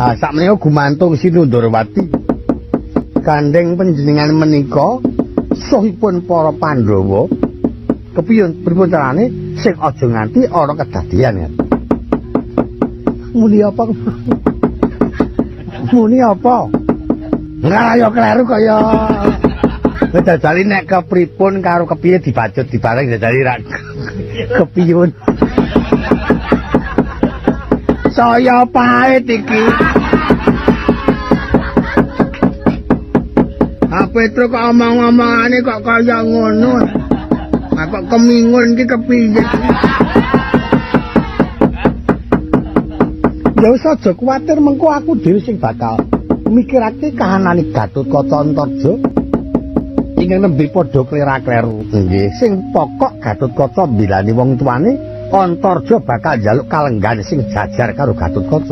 Ah, sakmenika gumantung Sinundurwati. Gandeng panjenengan menika sohipun para Pandhawa. Kepiye pripun carane sing aja nganti ana kedadian ya. Muni apa? Muni apa? Ora ya kleru kaya jajali nek kepripun karo kepiye dibacut dibareng jajali rak kepiyun. Saya pahit iki. Ah Petro kok omong-omongane kok kaya ngono. Ah kok kemingun iki kepiye? Ya wis aja kuwatir, mengko aku dhewe sing bakal mikirake kahanane Gatotkaca Antarja ingkang nembe padha klera-kleru. Nggih, sing pokok Gatotkaca mbilani wong tuane, Antarja bakal njaluk kalenggan sing jajar karo Gatotkaca.